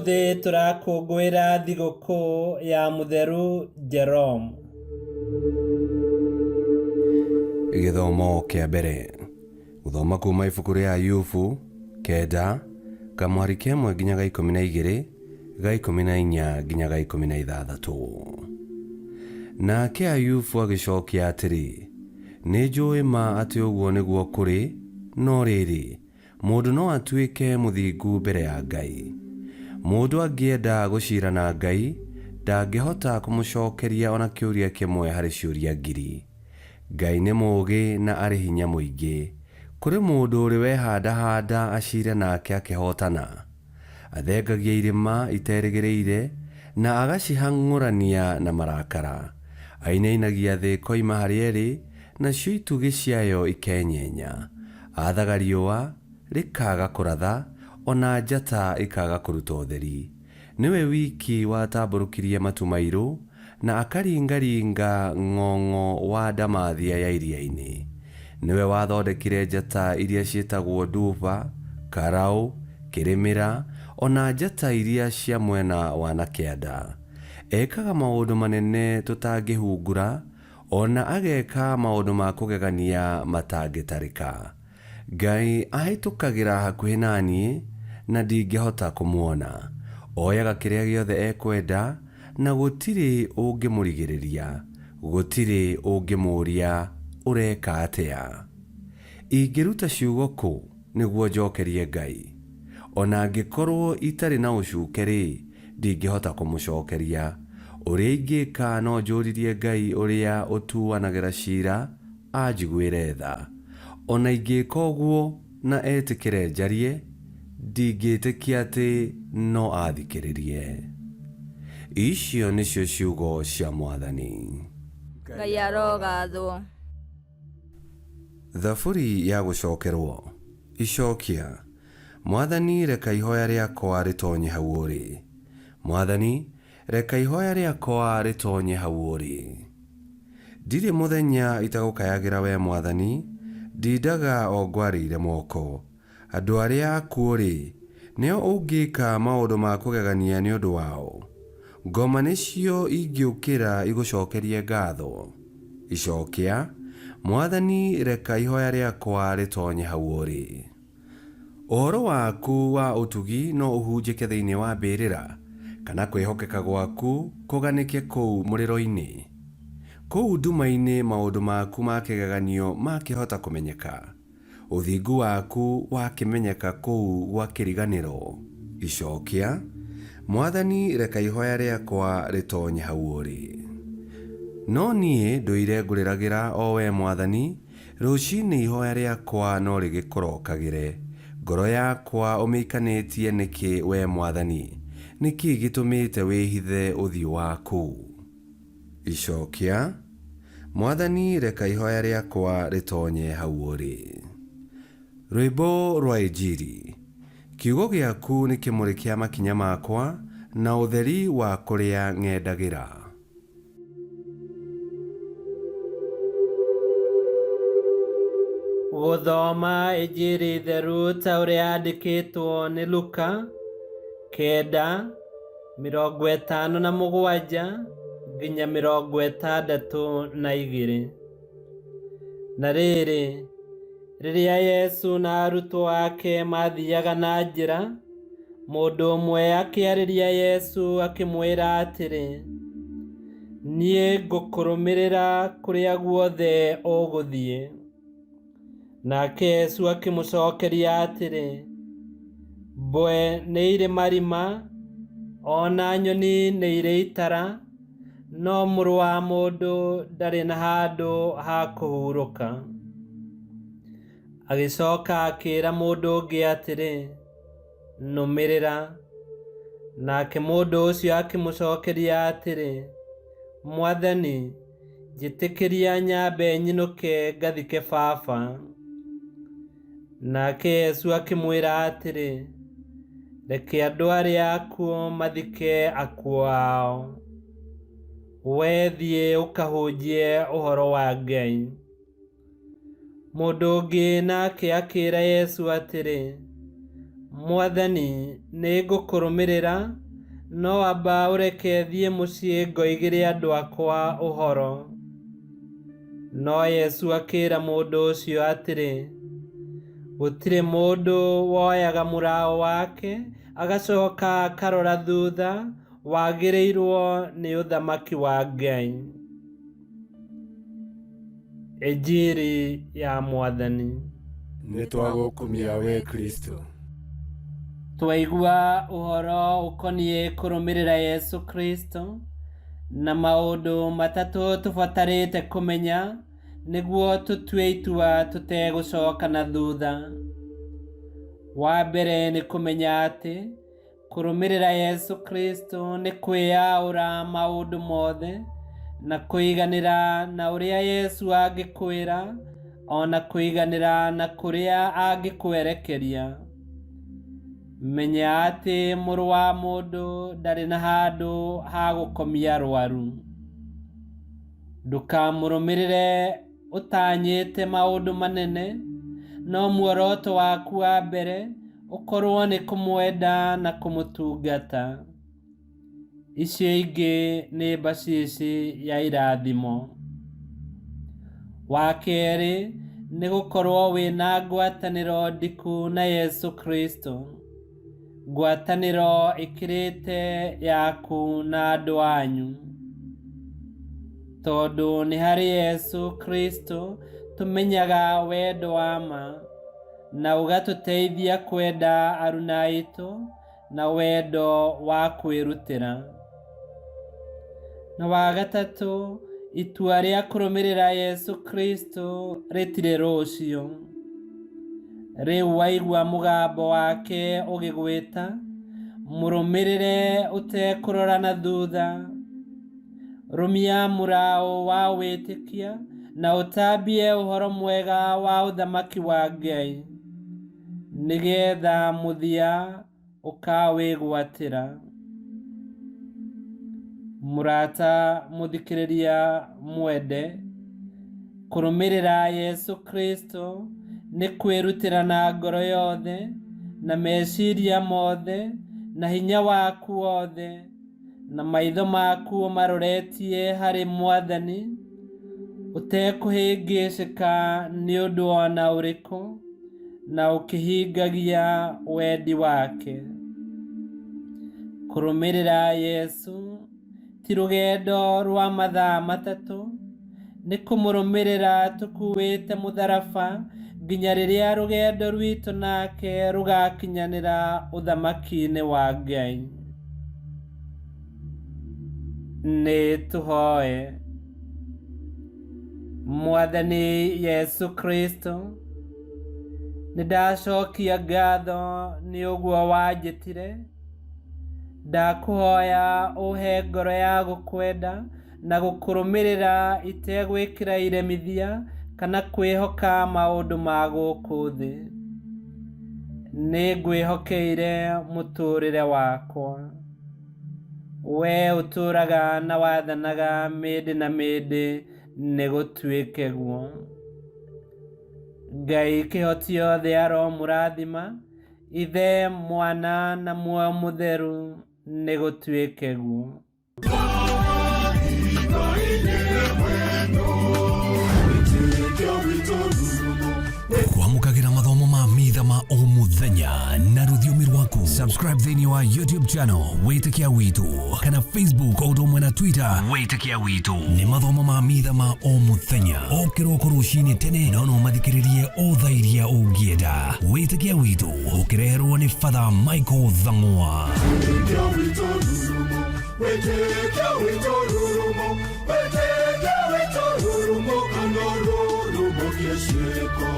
Ũmũthĩ tũrakũngũĩra thigũkũ ya Mũtheru Jerome. Gĩthomo kĩa mbere. Gũthoma kuma ibuku rĩa Ayubu kenda kamũhari kemwe nginya ga 12 ga 14 nginya ga 16. Nake Ayubu agĩcokia atĩrĩ, Nĩnjũĩ ma atĩ ũguo nĩguo kũrĩ, no rĩrĩ, Mũndũ no atuĩke mũthingu mbere ya Ngai? Mũndũ angĩenda gũciira na Ngai, ndangĩhota kũmũcokeria o na kĩũria kĩmwe harĩ ciũria ngiri. Ngai nĩ mũũgĩ na arĩ hinya mũingĩ. Kũrĩ mũndũ ũrĩ wehandahanda aciire nake akĩhootana? Athengagia irĩma iterĩgĩrĩire, na agacihang'ũrania na marakara. Ainainagia thĩ ĩkoima harĩa ĩrĩ, nacio itugĩ ciayo ikenyenya. Aathaga riũa, rĩkaaga kũratha, o na njata ikaaga kũruta ũtheri. Nĩwe wiki watambũrũkirie matu mairũ, na akaringaringa ng'ong'o wa ndamathia ya iria-inĩ. Nĩwe wathondekire njata iria ciĩtagwo Nduba, Karaũ, Kĩrĩmĩra, o na njata iria cia mwena wa na kĩanda. Ekaga maũndũ manene tũtangĩhungura, o na ageka maũndũ ma kũgegania matangĩtarĩka. Ngai ahĩtũkagĩra hakuhĩ na niĩ, na ndingĩhota kũmuona. Oyaga kĩrĩa gĩothe ekwenda, na gũtirĩ ũngĩmũrigĩrĩria, gũtirĩ ũngĩmũũria, 'Ũreka atĩa? Ingĩruta ciugo kũ nĩguo njokerie Ngai? O na angĩkorũo itarĩ na ũcuke-rĩ, ndingĩhota kũmũcokeria. Ũrĩa ingĩka no njũririe Ngai ũrĩa ũtuanagĩra ciira anjiguĩre tha. O na ingĩka ũguo na etĩkĩre njarie, ndingĩtĩkia atĩ no athikĩrĩrie. Icio nĩcio ciugo cia Mwathani. Ngai arogathwo. Thaburi ya gũcokerwo. Icokia. Mwathani reka ihoya rĩakwa rĩtonye hau ũrĩ. Mwathani, reka ihoya rĩakwa rĩtonye hau ũrĩ. Ndirĩ mũthenya itagũkayagĩra wee Mwathani, ndindaga o ngwarĩire moko. Andũ arĩa akuũ-rĩ, nĩo ũngĩka maũndũ ma kũgegania nĩ ũndũ wao? Ngoma nĩcio ingĩũkĩra igũcokerie ngatho? Icokia, Mwathani reka ihoya rĩakwa rĩtonye hau ũrĩ. Ũhoro waku wa ũtugi no ũhunjĩke thĩinĩ wa mbĩrĩra, kana kwĩhokeka gwaku kũganĩke kũu mũrĩro-inĩ? Kũu nduma-inĩ maũndũ maku ma kĩgeganio maakĩhota kũmenyeka? Ũthingu waku wakĩmenyeka kũu gwa kĩriganĩro? Icokia, Mwathani reka ihoya rĩakwa rĩtonye hau ũrĩ. No niĩ ndũire ngũrĩragĩra o wee Mwathani, Rũcinĩ ihoya rĩakwa no rĩgĩkũrokagĩre. Ngoro yakwa ũmĩikanĩtie nĩkĩ, wee Mwathani? Nĩ kĩ gĩtũmĩte wĩhithe ũthiũ waku? Icokia, Mwathani reka ihoya rĩakwa rĩtonye hau ũrĩ. Rwĩmbo rwa Injiri. Kiugo gĩaku nĩ kĩmũrĩ kĩa makinya makwa, na ũtheri wa kũrĩa ng'endagĩra. Gũthoma Injiri theru ta ũrĩa yandĩkĩtwo nĩ Luka, 9:57 nginya 62. Na rĩrĩ, rĩrĩa Yesu na arutwo ake maathiaga na njĩra, Mũndũ ũmwe akĩarĩria Yesu akĩmwĩra atĩrĩ, Niĩ ngũkũrũmĩrĩra kũrĩa guothe ũgũthiĩ. Nake Yesu akĩmũcokeria atĩrĩ, Mbwe nĩ irĩ marima, o na nyoni nĩ irĩ itara, no Mũrũ wa Mũndũ ndarĩ na handũ ha kũhurũka. Agĩcoka akĩĩra mũndũ ũngĩ atĩrĩ, Nũmĩrĩra. Nake mũndũ ũcio akĩmũcokeria atĩrĩ, Mwathani, njĩtĩkĩria nyambe nyinũke ngathike baba. Nake Yesu akĩmwĩra atĩrĩ, Reke andũ arĩa akuũ mathike akuũ ao. Wee thiĩ ũkahunjie ũhoro wa Ngai. Mũndũ ũngĩ nake akĩĩra Yesu atĩrĩ, Mwathani, nĩngũkũrũmĩrĩra, no amba ũreke thiĩ mũciĩ ngoigĩre andũ akwa ũhoro. No Yesu akĩĩra mũndũ ũcio atĩrĩ, gũtirĩ mũndũ woyaga mũraũ wake agacoka akarora thutha wagĩrĩirwo nĩ ũthamaki wa Ngai. Injiri ya Mwathani. Nĩ twagũkumia we Kristo. Twaigua ũhoro ũkoniĩ kũrũmĩrĩra Yesu Kristo na maũndũ matatũ tũbatarĩte kũmenya nĩguo tũtue itua tũtegũcoka na thutha. Wa mbere nĩ kũmenya atĩ kũrũmĩrĩra Yesu Kristo nĩ kwĩyaũra maũndũ mothe na kũiganĩra na ũrĩa Yesu angĩkwĩra ona kũiganĩra na kũrĩa angĩkwerekeria. Menya atĩ mũrũ wa mũndũ ndarĩ na handũ ha gũkomia arwaru. Ndũkamũrũmĩrĩre ũtanyĩte maũndũ manene, no muoroto waku wa mbere ũkorwo nĩ kũmwenda na kũmũtungata. Icio ingĩ nĩ mbacici ya irathimo. Wa kerĩ nĩ gũkorwo wĩna ngwatanĩro ndiku na Yesu Kristo. Ngwatanĩro ĩkĩrĩte yaku na andũ anyu. Tondũ nĩ harĩ Yesu Kristo tũmenyaga wendo wa ma na ũgatũteithia kwenda aruna aitũ na wendo wa kwĩrutĩra. Na wa gatatũ, itua rĩa kũrũmĩrĩra Yesu Kristo rĩtirĩ rũciũ. Rĩu waigua mũgambo wake ũgĩgwĩta, mũrũmĩrĩre ũtekũrora na thutha. Rũmia mũraũ wa wĩtĩkia na ũtambie ũhoro mwega wa ũthamaki wa Ngai, nĩgetha mũthia ũkawĩgwatĩra. Mũrata mũthikĩrĩria mwende, kũrũmĩrĩra Yesu Kristo nĩ kwĩrutĩra na ngoro yothe na meciria mothe na hinya waku wothe na maitho maku ũmaroretie harĩ Mwathani, ũtekũhĩngĩcĩka nĩ ũndũ ona ũrĩkũ na ũkĩhingagia wendi wake. Kũrũmĩrĩra Yesu ti rũgendo rwa mathaa matatũ, nĩ kũmũrũmĩrĩra tũkuĩte mũtharaba nginya rĩrĩa rũgendo rwitũ nake rũgakinyanĩra ũthamaki-inĩ wa Ngai. Nĩ tũhoe. Mwathani Yesu Kristo, nĩ ndacokia ngatho nĩ ũguo wanjĩtire. Ndakũhoya ũhe ngoro ya gũkwenda na gũkũrũmĩrĩra itegwĩkĩra iremithia kana kwĩhoka maũndũ ma gũkũ thĩ. Nĩ ngwĩhokeire mũtũrĩre wakwa. We ũtũũraga na wathanaga mĩndĩ na mĩndĩ nĩ gũtuĩke guo. Ngai kĩhoti othe aromũrathima, Ithe, Mwana na Muoyo Mũtheru, nĩ gũtuĩke guo. Kwamũkagĩra mathomo ma mitha ma o mũthenya na rũthiomi rwaku. Subscribe thĩinĩ wa YouTube channel Wĩtĩkia Witũ kana Facebook o ũndũ ũmwe na Twitter Wĩtĩkia Witũ. Nĩ mathomo ma mitha ma o mũthenya o kĩroko rũcinĩ tene, no no mathikĩrĩrie o thaa iria ũngĩenda. Wĩtĩkia Witũ ũkĩreherwo nĩ Father Michael Thang'wa. Wĩtĩkia witũ rurumo, wĩtĩkia witũ rurumo, wĩtĩkia witũ rurumo, kana rurumo kĩciĩko.